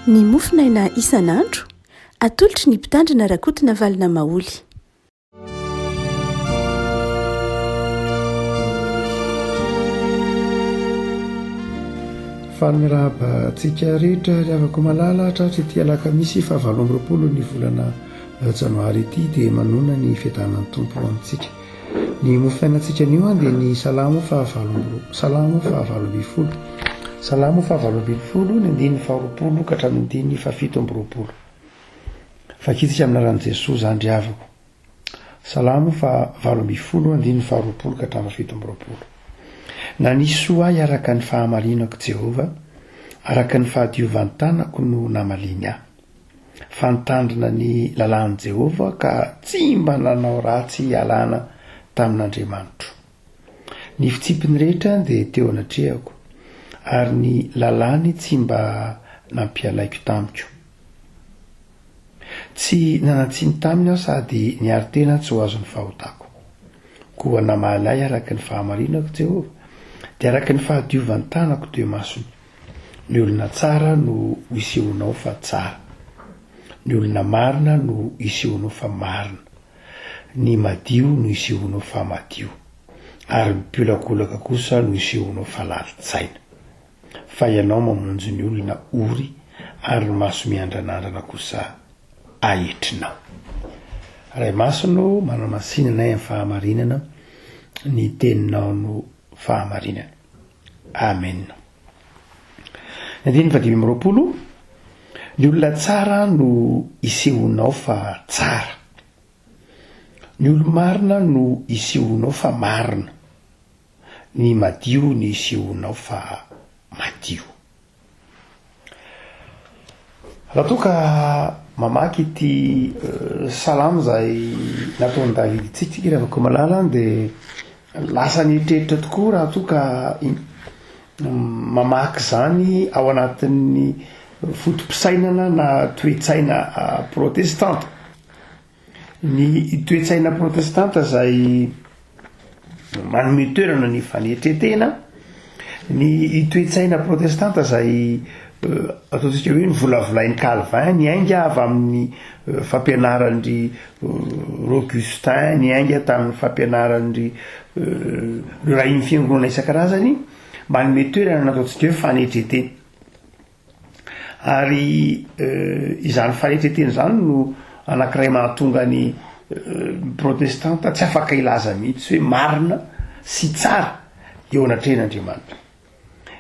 Ny mofonaina isan'andro, atolotry ny Mpitandrina Rakotonavalona Maholy. Faly miarahaba antsika rehetra ry havako malala tratry ity alakamisy faha 28 ny volana janoary ity dia manona ny fiadanan'ny Tompo amintsika. Ny mofo fiainantsika anio dia ny Salamo faha valo Salamo faha 18. Salamo faha 18 ny andininy faha 20 ka hatramin'ny andininy faha 27. Vakintsika amin'ny anaran'i Jesoa izany ry havako. Salamo faha 18 andininy faha 20 ka hatramin'ny 27. Nanisy soa ahy araka ny fahamarinako Jehovah, araka ny fahadiovan-tanako no namaliany ahy. Fa nitandrina ny lalàn'i Jehovah ka tsy mba nanao ratsy hialana tamin'Andriamanitro. Ny fitsipiny rehetra dia teo anatrehako, ary ny lalàny tsy mba nampialaiko tamiko. Tsy nanan-tsiny taminy aho sady niaro tena tsy ho azon'ny fahotako. Koa namaly ahy araka ny fahamarinako Jehovah, dia araka ny fahadiovan'ny tanako teo imasony. Ny olona tsara no isehoanao fa tsara. Ny olona marina no isehoanao fa marina. Ny madio no isehoanao fa madio. Ary ny mpiolakolaka kosa no isehoanao fa lalin-tsaina. Fa ianao mamonjy ny olona ory ary ny maso miandranandrana kosa aetrinao. Ray Masina ô, manamasina anay amin'ny fahamarinana, ny teninao no fahamarinana. Amena. Ny andininy fahadimy amby 20, ny olona tsara no isehoanao fa tsara. Ny olo-marina no isehoanao fa marina. Ny madio no isehoanao fa madio. Raha toa ka mamaky ity salamo izay nataon'i Davida ity tsika ry havako malala dia lasa nieritreritra tokoa raha toa ka mamaky izany ao anatin'ny foto-pisainana na toe-tsaina protestanta. Ny toe-tsaina protestanta izay manome toerana ny fanetren-tena, ny toe-tsaina protestanta izay ataontsika hoe novolavolain'i Calvin, niainga avy amin'ny fampianaran-dry Augustin, niainga tamin'ny fampianaran-dry ireo rain'ny fiangonana isan-karazany, manome toerana ny ataontsika hoe fanetren-tena. Ary izany fanetren-tena izany no anankiray mahatonga ny protestanta tsy afaka hilaza mihitsy hoe marina sy tsara eo anatrehan'Andriamanitra.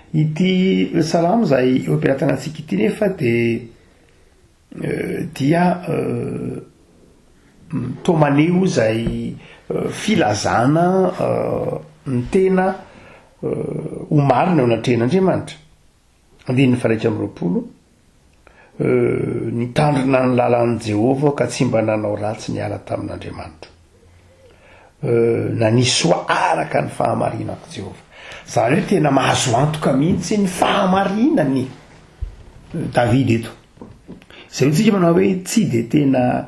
Ity salamo izay eo am-pelatanantsika ity nefa de dia toa maneho izay filazana ny tena ho marina eo anatrehan'Andriamanitra. Andininy faha 21, Nitandrina ny lalan'i Jehovah aho ka tsy mba nanao ratsy niala tamin'Andriamanitro. Nanisy soa araka ny fahamarinako Jehovah. Izany hoe tena mahazo antoka mihitsy ny fahamarinany Davida eto. Izay hoe tsika manao hoe tsy dia tena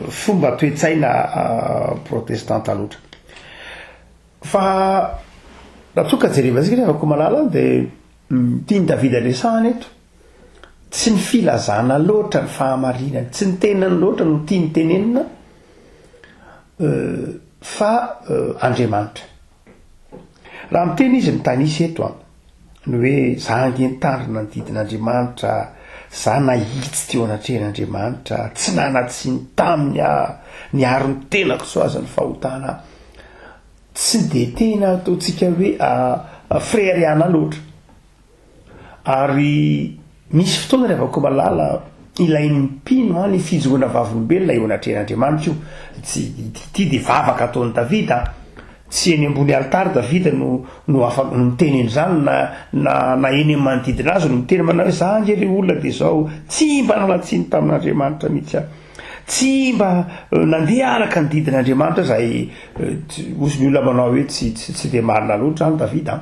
fomba toe-tsaina protestanta loatra. Fa raha toa ka jerevantsika ry havako malala dia tian'i Davida resahana eto, tsy ny filazana loatra ny fahamarinany, tsy ny tenany loatra no tiany tenenina fa Andriamanitra. Raha miteny izy mitanisa eto an, ny hoe za ange nitandrina ny didin'Andriamanitra, za nahitsy teo anatrehan'Andriamanitra, tsy nanan-tsiny taminy aho, niaro ny tenako tsy ho azon'ny fahotana aho. Tsy de tena ataontsika hoe fireharehana loatra. Ary misy fotoana ry havako malala ilain'ny mpino an, ny fijoroana vavolombelona eo anatrehan'Andriamanitra io. Tsy, ity dia vavaka ataon'i Davida an. Tsy eny ambony alitara Davida no no afaka no miteny an'izany na na na eny amin'ny manodidina azy no miteny manao hoe za ange ry olona dia izao, tsy mba nalatsiny tamin'Andriamanitra mihitsy aho. Tsy mba nandeha araka ny didin'Andriamanitra izay hozy ny olona manao hoe tsy tsy tsy dia marina loatra izany Davida an.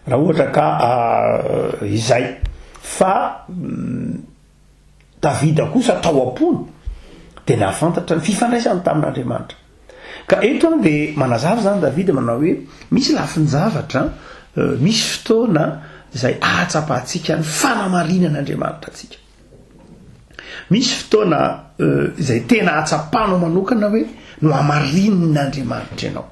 Raha ohatra ka izay. Fa Davida kosa tao am-pony dia nahafantatra ny fifandraisany tamin'Andriamanitra. Ka eto an dia manazava izany Davida manao hoe misy lafin-javatra, misy fotoana izay ahatsapantsika ny fanamarinan'Andriamanitra antsika. Misy fotoana izay tena ahatsapanao manokana hoe nohamarinin'Andriamanitra ianao.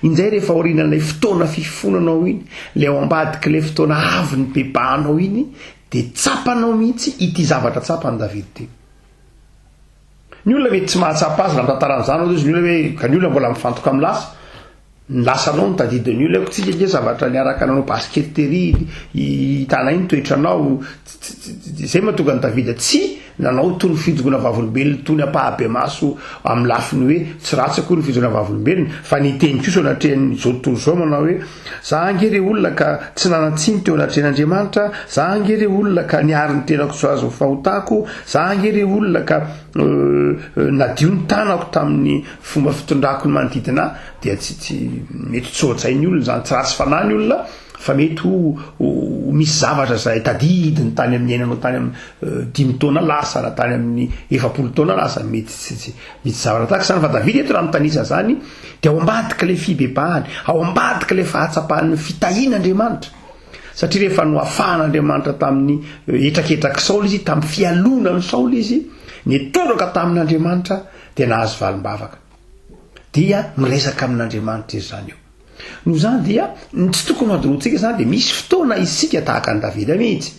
Injay rehefa aorianan'ilay fotoana fifonanao iny, ilay ao ambadik'ilay fotoana avy nibebahanao iny, dia tsapanao mihitsy ity zavatra tsapan'i Davida ity. Ny olona mety tsy mahatsapa azy raha mitantara an'izany ohatra izy, ny olona hoe ka ny olona mbola mifantoka amin'ny lasa, ny lasanao no tadidin'ny olona, ko tsika nge zavatra niaraka nanao basket tery, hitanay ny toetranao, izay mahatonga an'i Davida tsy nanao itony fijoroana vavolombelona itony ampahabemaso amin'ny lafiny hoe tsy ratsy akory ny fijoroana vavolombelona, fa niteny kosa eo anatrehan'izao tontolo izao manao hoe za ange re olona ka tsy nanan-tsiny teo anatrehan'Andriamanitra, za ange re olona ka niaro ny tenako tsy ho azon'ny fahotako, za ange re olona ka nadio ny tanako tamin'ny fomba fitondrako ny manodidina ahy, dia tsy tsy mety tsy hohajain'ny olona izany, tsy ratsy fanahy ny olona fa mety ho ho misy zavatra izay tadidiny tany amin'ny niainanao tany amin'ny dimy taona lasa na tany amin'ny 40 taona lasa, mety tsy tsy misy zavatra tahaka izany. Fa Davida eto raha mitanisa izany dia ao ambadika ilay fibebahany, ao ambadika ilay fahatsapany ny fitahian'Andriamanitra. Satria rehefa nohafahan'Andriamanitra tamin'ny hetraketrak'i Saoly izy, tamin'ny fialonan'i Saoly izy, nitoraka tamin'Andriamanitra dia nahazo valim-bavaka. Dia miresaka amin'Andriamanitra izy izany eo. Noho izany dia ny tsy tokony hadinoantsika izany dia misy fotoana isika tahaka an'i Davida mihitsy.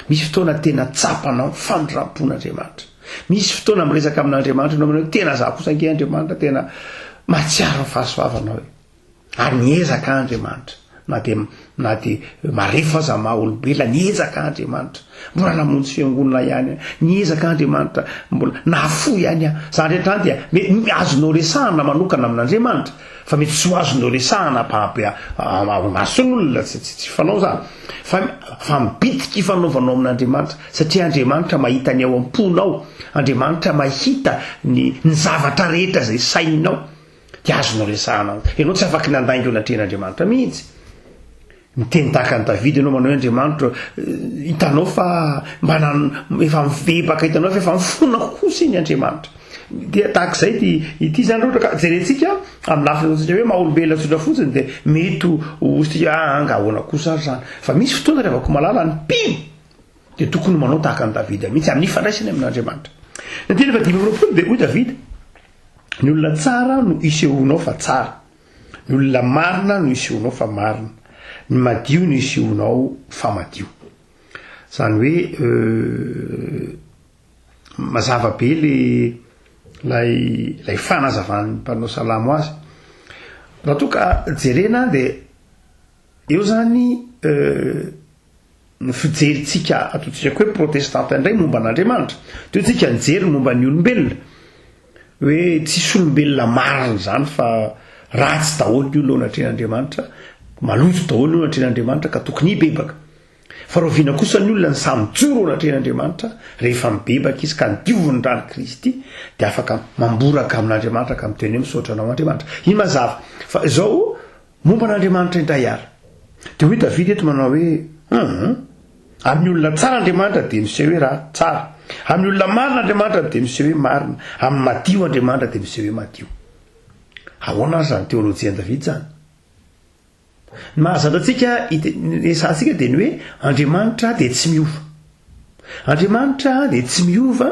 Misy fotoana tena tsapanao famindram-pon'Andriamanitra. Misy fotoana miresaka amin'Andriamanitra ianao manao hoe tena za kosa ange Andriamanitra tena mahatsiaro ny fahasoavanao e. Ary niezaka Andriamanitra na dia na dia marefo aza maha olombelona, niezaka Andriamanitra mbola namonjy fiangonana ihany aho, niezaka Andriamanitra mbola nahafoy ihany aho. Izany rehetra izany dia mety azonao resahana manokana amin'Andriamanitra fa mety tsy ho azonao resahana ampahabe mason'olona, tsy tsy tsy fanao izany fa fa mibitika ifanaovanao amin'Andriamanitra satria Andriamanitra mahita ny ao am-ponao, Andriamanitra mahita ny ny zavatra rehetra izay saininao. Dia azonao resahana aminy. Ianao tsy afaky nandainga eo anatrehan'Andriamanitra mihitsy. Miteny tahaka an'i Davida ianao manao hoe Andriamanitra, hitanao fa mba nan, efa mibebaka, hitanao fa efa mifona kosa iny Andriamanitra. Dia tahaka izay ity, ity izany raha ohatra ka jerentsika amin'ny lafiny ataontsika hoe maha olombelona tsotra fotsiny dia mety ho hosintsika hoe ah, nga ahoana kosa ary izany. Fa misy fotoana ry havako malala ny mpino dia tokony manao tahaka an'i Davida mihitsy amin'ny ifandraisany amin'Andriamanitra. Ny andininy faha-25 dia hoy Davida, Ny olona tsara no isehoanao fa tsara, ny olona marina no isehoanao fa marina, ny madio no isehoanao fa madio. Izany hoe mazava be le lay lay fanazavan'ny mpanao salamo azy. Raha toa ka jerena dia eo zany ny fijerintsika ataontsika koa hoe protestanta indray momba an'Andriamanitra. Teo tsika nijery momba ny olombelona hoe tsisy olombelona marina izany fa ratsy daholo ny olona ao anatrehan'Andriamanitra, maloto daholo ny olona anatrehan'Andriamanitra ka tokony hibebaka. Fa rahoviana kosa ny olona ny sahy mijoro ao anatrehan'Andriamanitra rehefa mibebaka izy ka nodiovin'ny ran'i Kristy dia afaka mamboraka amin'Andriamanitra ka miteny hoe misaotra anao Andriamanitra. Iny mazava fa izao Momba an'Andriamanitra indray ary, dia hoy Davida eto manao hoe, Hum, amin'ny olona tsara Andriamanitra dia miseho hoe raha tsara, amin'ny olona marina Andriamanitra dia miseho hoe marina, amin'ny madio Andriamanitra dia miseho hoe madio. Ahoana ary izany teolojian'i Davida izany? Ny mahazatra antsika resahantsika dia ny hoe Andriamanitra dia tsy miova. Andriamanitra dia tsy miova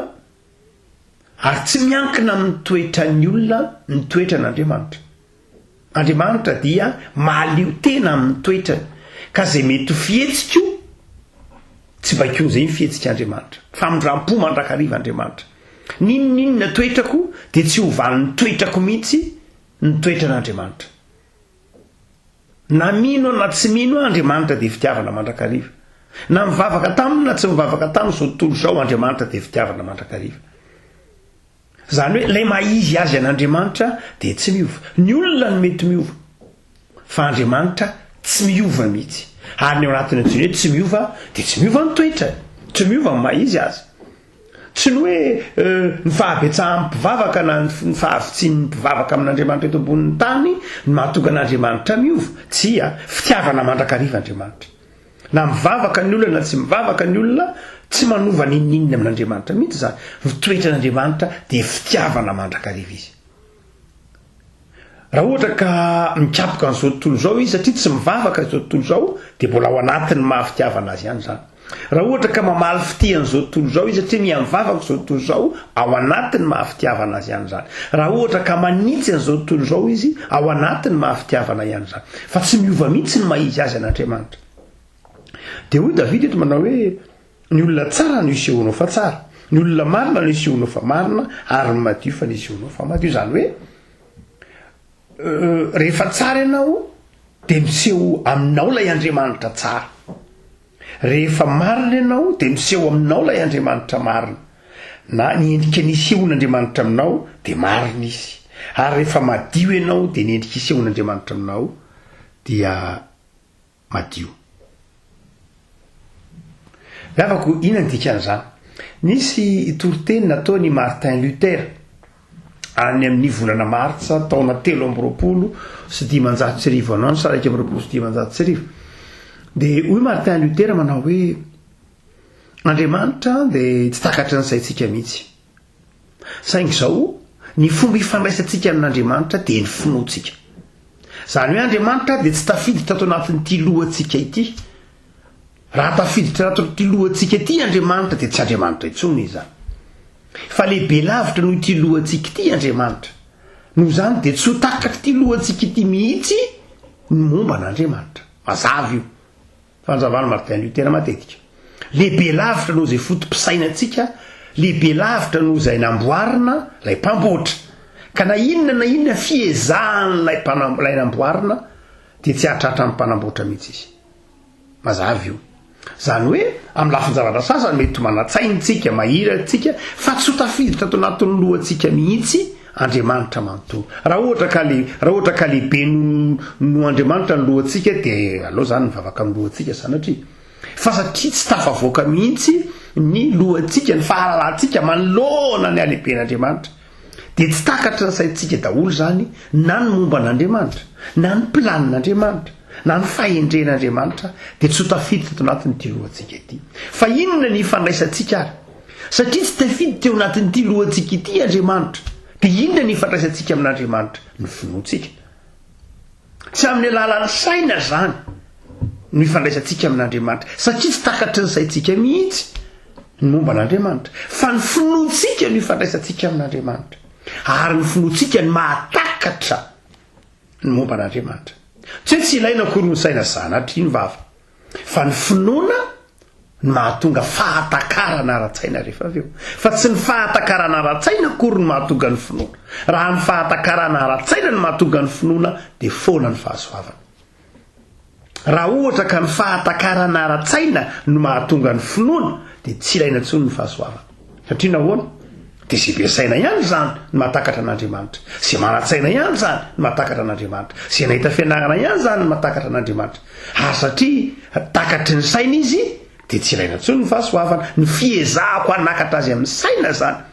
ary tsy miankina amin'ny toetran'ny olona ny toetran'Andriamanitra. Andriamanitra dia mahaleo tena amin'ny toetrany, ka izay mety ho fihetsiko, tsy baikoin'izay ny fihetsik'Andriamanitra. Famindram-po mandrakariva Andriamanitra. N'inon'inona toetrako dia tsy hovan'ny toetrako mihitsy ny toetran'Andriamanitra. Na mino aho na tsy mino aho, Andriamanitra dia fitiavana mandrakariva. Na mivavaka taminy na tsy mivavaka taminy izao tontolo izao, Andriamanitra dia fitiavana mandrakariva. Izany hoe ilay maha izy azy an'Andriamanitra dia tsy miova. Ny olona no mety miova, fa Andriamanitra tsy miova mihitsy. Ary ny ao anatin'ny antsoiny hoe tsy miova dia tsy miova ny toetrany, tsy miova ny maha izy azy. Tsy ny hoe ny fahabetsahan'ny mpivavaka na ny fahavitsian'ny mpivavaka amin'Andriamanitra eto ambonin'ny tany no mahatonga an'Andriamanitra miova. Tsia, fitiavana mandrakariva Andriamanitra. Na mivavaka ny olona na tsy mivavaka ny olona, tsy manova n'inon'inona amin'Andriamanitra mihitsy izany. Ny toetran'Andriamanitra dia fitiavana mandrakariva izy. Raha ohatra ka mikapoka an'izao tontolo izao izy satria tsy mivavaka izao tontolo izao dia mbola ao anatin'ny maha fitiavana azy ihany izany. Raha ohatra ka mamaly fitia an'izao tontolo izao izy satria miha mivavaka izao tontolo izao, ao anatin'ny maha fitiavana azy ihany izany. Raha ohatra ka manitsy an'izao tontolo izao izy, ao anatin'ny maha fitiavana ihany izany. Fa tsy miova mihitsy ny maha izy azy an'Andriamanitra. Dia hoy Davida eto manao hoe, Ny olona tsara no isehoanao fa tsara, ny olona marina no isehoanao fa marina, ary ny madio fa nisehoanao fa madio. Izany hoe, rehefa tsara ianao dia miseho aminao ilay Andriamanitra tsara. Rehefa marina ianao dia miseho aminao ilay Andriamanitra marina. Na ny endrika nisehoan'Andriamanitra aminao dia marina izy. Ary rehefa madio ianao dia ny endrika isehoan'Andriamanitra aminao dia madio. Ry havako, inona ny dikan'izany? Nisy toriteny nataon' i Martin Luther any amin'ny volana martsa taona 1523 any ho any sa 1521. Dia hoy Martin Luther manao hoe, Andriamanitra dia tsy takatry ny saintsika mihitsy. Saingy izao, ny fomba ifandraisantsika amin'Andriamanitra dia ny finoantsika. Izany hoe Andriamanitra dia tsy tafiditra ato anatin'ity lohantsika ity. Raha tafiditra anatin'ity lohantsika ity Andriamanitra dia tsy Andriamanitra intsony Izy izany. Fa lehibe lavitra noho ity lohantsika ity Andriamanitra. Noho izany dia tsy ho takatr'ity lohantsika ity mihitsy ny momba an'Andriamanitra. Mazava io. Fanzavan'i Martin Luther matetika. Lehibe lavitra noho izay foto-pisainantsika, lehibe lavitra noho izay namboarina ilay Mpamboatra. Ka na inona na inona fiezahan'ilay mpanam- ilay namboarina dia tsy hahatratra ny Mpanamboatra mihitsy izy. Mazava io. Izany hoe, amin'ny lafin-javatra sasany mety ho manan-tsaina isika, mahiratra isika, fa tsy ho tafiditra ato anatin'ny lohantsika mihitsy Andriamanitra manontolo. Raha ohatra ka le, raha ohatra ka lehibe noho noho Andriamanitra ny lohantsika dia aleo zany mivavaka amin'ny lohantsika sanatria. Fa satria tsy tafavoaka mihitsy ny lohantsika, ny fahalalantsika manoloana ny halehiben'Andriamanitra, dia tsy takatry ny saintsika daholo izany na ny momba an'Andriamanitra, na ny planin'Andriamanitra, na ny fahendren'Andriamanitra dia tsy ho tafiditra ato anatin'ity lohantsika ity. Fa inona ny ifandraisantsika ary? Satria tsy tafiditra eo anatin'ity lohantsika ity Andriamanitra, dia inona ny ifandraisantsika amin'Andriamanitra? Ny finoantsika. Tsy amin'ny alalan'ny saina izany no ifandraisantsika amin'Andriamanitra, satria tsy takatry ny saintsika mihitsy ny momba an'Andriamanitra, fa ny finoantsika no ifandraisantsika amin'Andriamanitra, ary ny finoantsika no mahatakatra ny momba an'Andriamanitra. Tsy hoe tsy ilaina akory ny saina sanatria ny vava. Fa ny finoana no mahatonga fahatakarana ara-tsaina rehefa avy eo. Fa tsy ny fahatakarana ara-tsaina akory no mahatonga ny finoana. Raha ny fahatakarana ara-tsaina no mahatonga ny finoana dia foana ny fahasoavana. Raha ohatra ka ny fahatakarana ara-tsaina no mahatonga ny finoana dia tsy ilaina intsony ny fahasoavana. Satria nahoana? Dia izay be saina ihany izany no mahatakatra an'Andriamanitra. Izay manan-tsaina ihany izany no mahatakatra an'Andriamanitra. Izay nahita fianarana ihany izany no mahatakatra an'Andriamanitra. Ary satria takatry ny saina izy, dia tsy ilaina intsony ny fahasoavana. Ny fiezahako hanakatra azy amin'ny saina izany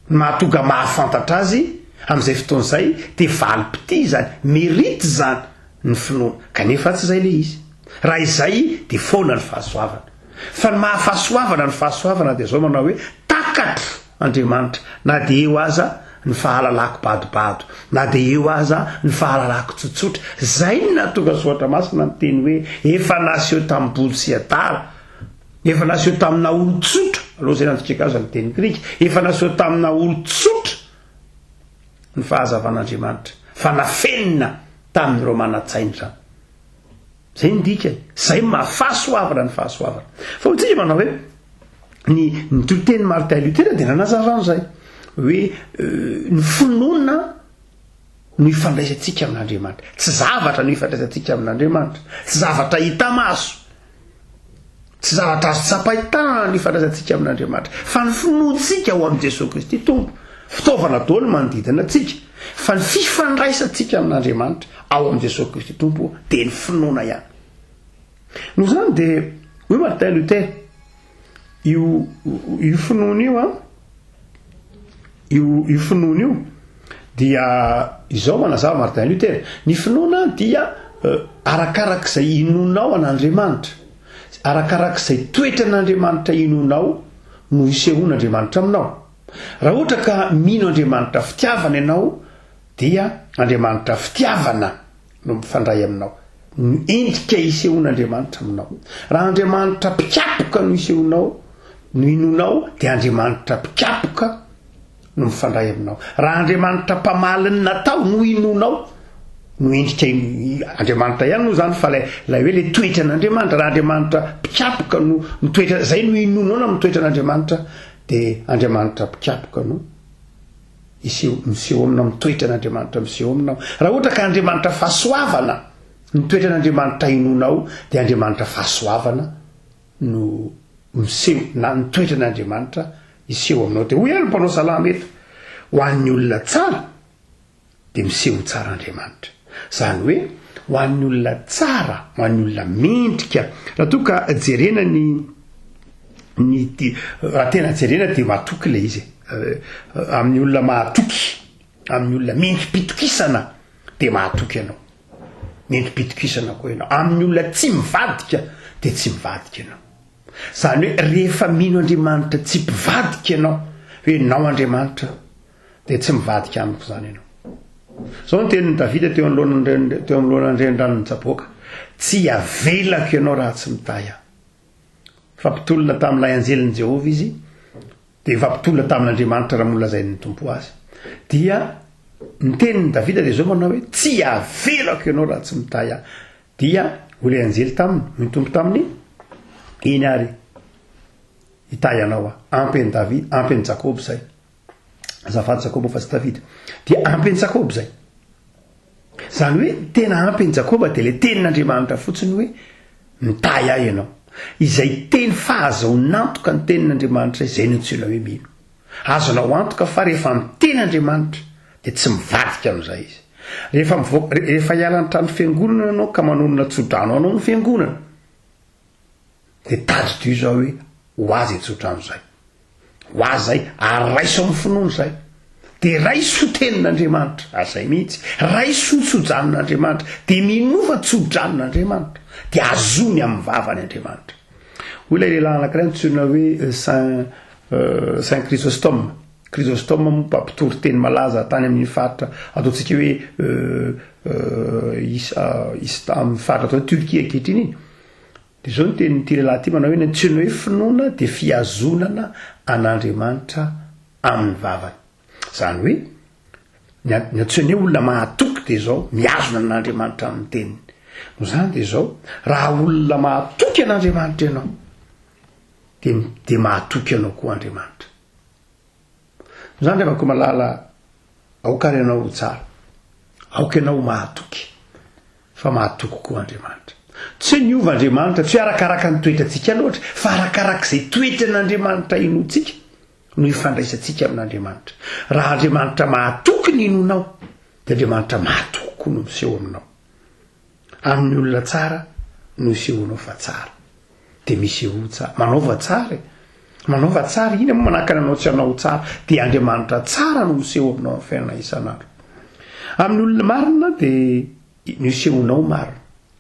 no mahatonga mahafantatra azy amin'izay fotoana izay, dia valim-pitia izany, mérite izany ny finoana. Kanefa tsy izay ilay izy. Raha izay dia foana ny fahasoavana. Fa ny maha fahasoavana ny fahasoavana dia izao manao hoe takatro Andriamanitra na dia eo aza ny fahalalako badobado, na dia eo aza ny fahalalako tsotsotra. Izay no nahatonga ny Soratra Masina niteny hoe efa naseho tamin'ny bodo sy adala, efa naseho tamina olon-tsotra, aloha izay nandikako azy amin'ny teny grika, efa naseho tamina olon-tsotra ny fahazavan'Andriamanitra, fa nafenina tamin'ireo manan-tsaina izany. Zay ny dikany, zay maha fahasoavana ny fahasoavana. Fa hoy tsika manao hoe, ny ny toritenin'i Martin Luther dia nanazava an'izay, hoe ny finoana no ifandraisantsika amin'Andriamanitra. Tsy zavatra no ifandraisantsika amin'Andriamanitra, tsy zavatra hita maso, tsy zavatra azo tsapain-tanana no ifandraisantsika amin'Andriamanitra, fa ny finoantsika ao amin'i Jesoa Kristy Tompo. Fitaovana daholo ny manodidina antsika, fa ny fifandraisantsika amin'Andriamanitra ao amin'i Jesoa Kristy Tompo dia ny finoana ihany. Noho izany dia hoy Martin Luther, io io finoana io an, io io finoana io dia izao manazava Martin Luther, ny finoana dia arakarak'izay inoanao an'Andriamanitra, arakarak'izay toetran'Andriamanitra inoanao no isehoan'Andriamanitra aminao. Raha ohatra ka mino Andriamanitra fitiavana ianao. Dia Andriamanitra fitiavana no mifandray aminao. Ny endrika isehoan'Andriamanitra aminao. Raha Andriamanitra mpikapoka no isehoanao, no inoanao, dia Andriamanitra mpikapoka no mifandray aminao. Raha Andriamanitra mpamaly ny natao no inoanao, no endrika Andriamanitra ihany moa zany fa lay lay hoe le toetran'Andriamanitra, raha Andriamanitra mpikapoka no ny toetra zay no inoanao na mitoetran'Andriamanitra dia Andriamanitra mpikapoka no Hiseho, miseho aminao ny toetran'Andriamanitra miseho aminao. Raha ohatra ka Andriamanitra fahasoavana ny toetran'Andriamanitra inoanao dia Andriamanitra fahasoavana no miseho na ny toetran'Andriamanitra hiseho aminao. Dia hoy ihany ny mpanao salamo eto, ho an'ny olona tsara dia miseho ho tsara Andriamanitra. Izany hoe ho an'ny olona tsara, ho an'ny olona mendrika. Raha toa ka jerena ny ny raha tena jerena dia matoky ilay izy e. Amin'ny olona mahatoky, amin'ny olona mendri-pitokisana dia mahatoky ianao. Mendri-pitokisana koa ianao. Amin'ny olona tsy mivadika dia tsy mivadika ianao. Izany hoe rehefa mino Andriamanitra tsy mpivadika ianao, hoe ianao Andriamanitra dia tsy mivadika amiko izany ianao. Izao ny tenin'i Davida teo anoloan'ny teo anoloan'ny renirano Jaboka, Tsy havelako ianao raha tsy mitahy ahy. Fampitolona tamin'ilay anjelin'i Jehovah izy, dia fampitolona tamin'Andriamanitra raha nolazain'ny Tompo azy. Dia ny tenin'i Davida dia izao manao hoe, Tsy havelako ianao raha tsy mitahy ahy. Dia hoy ilay anjely taminy, hoy ny Tompo taminy, Eny ary, hitahy anao aho. Ampy an'i Davida, ampy an'i Jakoba izay. Azafady Jakoba fa tsy Davida. Dia ampy an'i Jakoba izay. Izany hoe tena ampy an'i Jakoba dia ilay tenin'Andriamanitra fotsiny hoe mitahy ahy ianao. Izay teny fahazahoan'antoka ny tenin'Andriamanitra izay no antsoina hoe mino. Azonao antoka fa rehefa miteny Andriamanitra dia tsy mivadika amin'izay izy. Rehefa mivoaka, rehefa hiala ny trano fiangonana ianao ka manonona tsodrano anao ny fiangonana dia tadidio izao hoe ho azy io tsodrano izay. Ho azy izay, ary raiso amin'ny finoana izay. Dia raiso ho tenin'Andriamanitra, ary izay mihitsy, raiso ho tso-dranon'Andriamanitra, dia minoa fa tso-dranon'Andriamanitra, dia azony amin'ny vavany Andriamanitra. Hoy ilay lehilahy anankiray antsoina hoe euh, Saint, euh, Saint Chrysostome. Chrysostome moa mpampitory teny malaza tany amin'ny faritra ataontsika hoe euh, euh, is, uh, is, amin'ny faritra atao hoe Turquie ankehitriny iny. Dia izao ny tenin'ity lehilahy ity manao hoe ny antsoina hoe finoana dia fihazonana an'Andriamanitra amin'ny vavany. Izany hoe ny ny antsoina hoe olona mahatoky dia izao, mihazona an'Andriamanitra amin'ny teniny. Noho izany dia izao, raha olona mahatoky an'Andriamanitra ianao, dia dia mahatoky anao koa Andriamanitra. Noho izany ry havako malala, aoka ary ianao ho tsara. Aoka ianao ho mahatoky. Fa mahatoky koa Andriamanitra. Tsy hoe niova Andriamanitra, tsy hoe arakaraka ny toetrantsika loatra, fa arakarak'izay toetran'Andriamanitra inoantsika no ifandraisantsika amin'Andriamanitra. Raha Andriamanitra mahatoky ny inoanao, dia Andriamanitra mahatoky koa no miseho aminao. Amin'ny olona tsara no isehoanao fa tsara. Dia misehoa tsara. Manaova tsara e. Manaova tsara, inona moa manakana anao tsy hanao tsara? Dia Andriamanitra tsara no miseho aminao amin'ny fiainana isan'andro. Amin'ny olona marina dia ny isehoanao marina.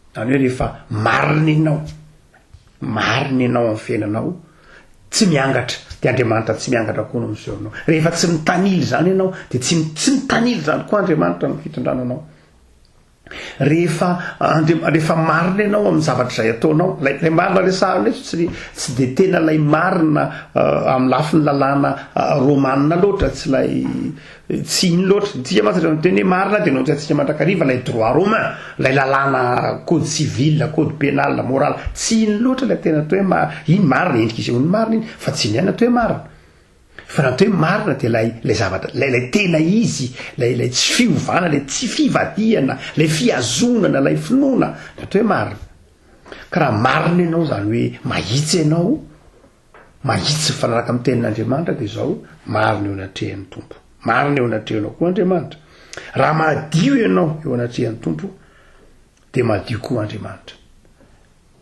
Izany hoe rehefa marina ianao, marina ianao amin'ny fiainanao, tsy miangatra, dia Andriamanitra tsy miangatra koa no miseho aminao. Rehefa tsy mitanila izany ianao, dia tsy tsy mitanila izany koa Andriamanitra amin'ny fitondrana anao. Rehefa Andria, rehefa marina ianao amin'ny zavatra izay ataonao, ilay ilay marina resahana eto tsy tsy dia tena ilay marina amin'ny lafiny lalàna romanina loatra, tsy ilay tsy iny loatra. Isika mantsy rehefa miteny hoe marina dia ny ao an-tsaintsika mandrakariva ilay droit romain, ilay lalàna code civil, code pénal, moral, tsy iny loatra ilay tena atao hoe ma-, iny marina, endrika isehoan'ny marina iny, fa tsy iny ihany atao hoe marina. Fa raha atao hoe marina dia ilay ilay zavatra ilay ilay tena izy, ilay ilay tsy fiovana, ilay tsy fivadihana, ilay fihazonana, ilay finoana no atao hoe marina. Ka raha marina ianao izany hoe mahitsy ianao, mahitsy mifanaraka amin'ny tenin'Andriamanitra dia izao, marina eo anatrehan'ny Tompo. Marina eo anatrehanao koa Andriamanitra. Raha madio ianao eo anatrehan'ny Tompo dia madio koa Andriamanitra.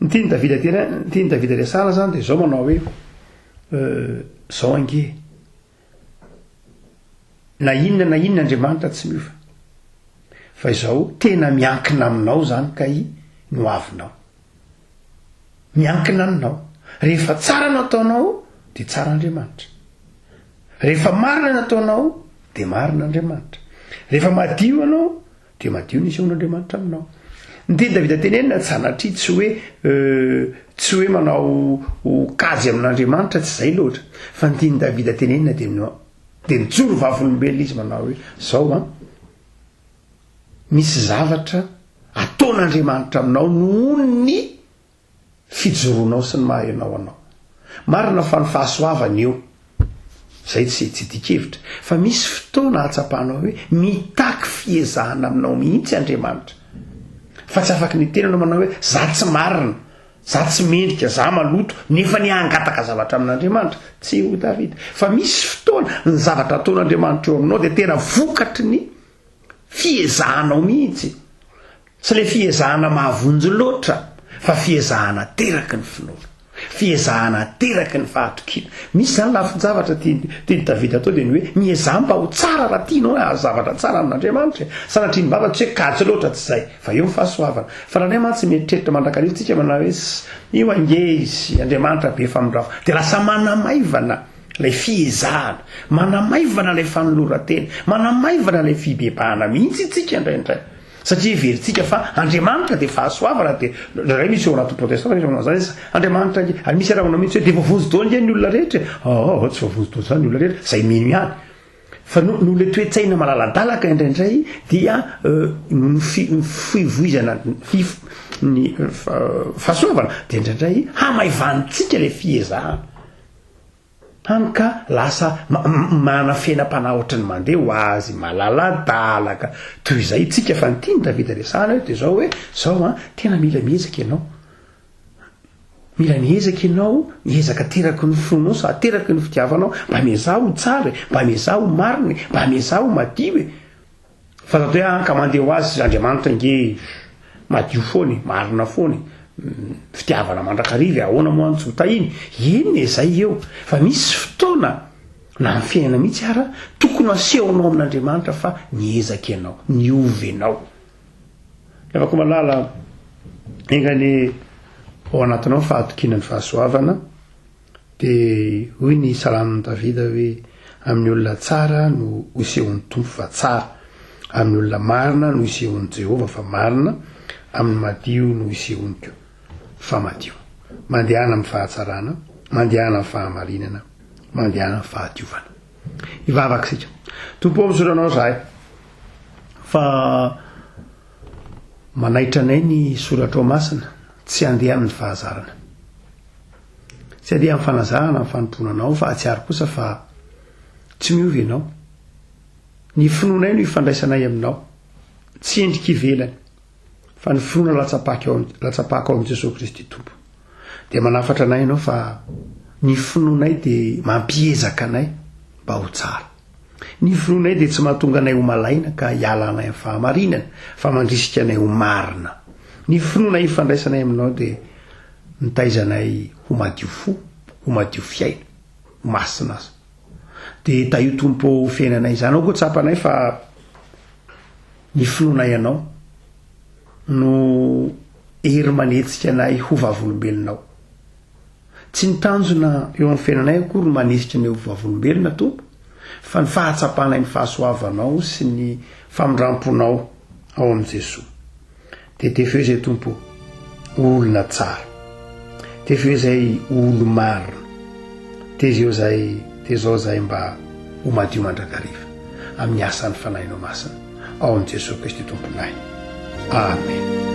Ny tian'i Davida tena, ny tian'i Davida resahana zany dia zao manao hoe, zao ange, na inona na inona Andriamanitra tsy miova, fa izao tena miankina aminao zany kay ny ho avinao. Miankina aminao. Rehefa tsara no ataonao dia tsara Andriamanitra. Rehefa marina no ataonao dia marina Andriamanitra. Rehefa madio ianao, dia madio ny isehoan'Andriamanitra aminao. Ny tian'i Davida tenenina sanatria tsy hoe tsy hoe manao kajy amin'Andriamanitra, tsy izay loatra. Fa ny tian'i Davida tenenina dia ny dia mijoro vavolombelona izy manao hoe zao an, misy zavatra ataon'Andriamanitra aminao noho ny fijoroanao sy ny maha ianao anao. Marina fa ny fahasoavana eo, izay tsy tsy dian-kevitra, fa misy fotoana ahatsapanao hoe mitaky fiezahana aminao mihitsy Andriamanitra. Fa tsy afaky ny hiteny ianao manao hoe za tsy marina, za tsy mendrika, za maloto, nefa ny hangataka zavatra amin'Andriamanitra. Tsy hoy Davida. Fa misy fotoana ny zavatra ataon'Andriamanitra eo aminao dia tena vokatry ny fiezahanao mihitsy. Tsy ilay fiezahana mahavonjy loatra fa fiezahana ateraky ny finoana, fiezahana ateraky ny fahatokiana. Misy izany lafin-javatra tian'i Davida atao dia ny hoe miezaha mba ho tsara raha tianao hahazo zavatra tsara amin'Andriamanitra e. Sanatria ny vava tsy hoe kajy loatra tsy izay fa eo ny fahasoavana. Fa raha indray mantsy mieritreritra mandrakariva isika manao hoe io ange izy Andriamanitra be famindrampo dia lasa manamaivana ilay fiezahana, manamaivana ilay fanoloran-tena, manamaivana ilay fibebahana mihitsy isika indraindray. Satria heverintsika fa Andriamanitra dia fahasoavana dia indraindray misy ao anatin'ny protestanta misy manao an'izany hoe Andriamanitra ange ary misy ara manao mihitsy hoe dia voavonjy daholo ange ny olona rehetra e! Aa tsy voavonjy daholo izany ny olona rehetra, izay mino ihany. Fa noho noho ilay toe-tsaina malaladalaka indraindray dia noho ny fi- ny fivoizana ny fif- ny fahasoavana dia indraindray hamaivanintsika ilay fiezahana. Hany ka lasa manana fiainam-panahy ohatry ny mandeha ho azy, malaladalaka toy izay isika. Fa ny tian'i Davida resahana eto dia izao hoe, izao an, tena mila miezaka ianao. Mila miezaka ianao, miezaka ateraky ny fonao sy ateraky ny fitiavanao, mba miezaha ho tsara e, mba miezaha ho marina e, mba miezaha ho madio e. Fa za hoe ka mandeha ho azy Andriamanitra ange madio foana e, marina foana e, fitiavana mandrakariva e, ahoana moa any tsy ho tahiny? Eny e, zay eo, fa misy fotoana na ny fiainana mihitsy ara tokony asehonao amin'Andriamanitra fa niezaka ianao, niova ianao. Ravako malala, enga anie ao anatinao ny fahatokiana ny fahasoavana. Dia hoy ny Salamon'i Davida hoe, Amin'ny olona tsara no isehoan'ny Tompo fa tsara, amin'ny olona marina no isehoan'i Jehovah fa marina, amin'ny madio no isehoany koa fa madio. Mandehana amin'ny fahatsarana, mandehana amin'ny fahamarinana, mandehana amin'ny fahadiovana. Hivavaka isika. Tompo ô, misaotra Anao izahay fa manaitra anay ny Soratrao Masina tsy handeha amin'ny fahazarana. Tsy aty amin'ny fanazarana ny fanompoana anao fa hahatsiaro kosa fa tsy miova ianao. Ny finoanay no ifandraisanay aminao. Tsy endrika ivelany fa ny finoana latsa-paka ao latsa-paka ao amin'i Jesoa Kristy Tompo. Dia manafatra anay ianao fa ny finoanay dia mampiezaka anay mba ho tsara. Ny finoanay dia tsy mahatonga anay ho malaina ka hiala anay amin'ny fahamarinana fa mandrisika anay ho marina. Ny finoana ifandraisanay aminao dia Nitaiza anay ho madio fo, ho madio fiaina, ho masina aza. Dia tahio Tompo ô ho fiainanay izany. Ao koa tsapanay fa ny finoanay Anao no hery manetsika anay ho vavolombelonao. Tsy ny tanjona eo amin'ny fiainanay akory no manesika anay ho vavolombelona Tompo fa ny fahatsapanay ny fahasoavanao sy ny famindramponao ao amin'i Jesoa. Dia tefeo izay Tompo o, olona tsara. Tefeo izay olo-marina. Tezeo izay, tezao izay mba ho madio mandrakariva amin'ny asan'ny Fanahinao Masina, ao amin'i Jesoa Kristy Tomponay. Amen.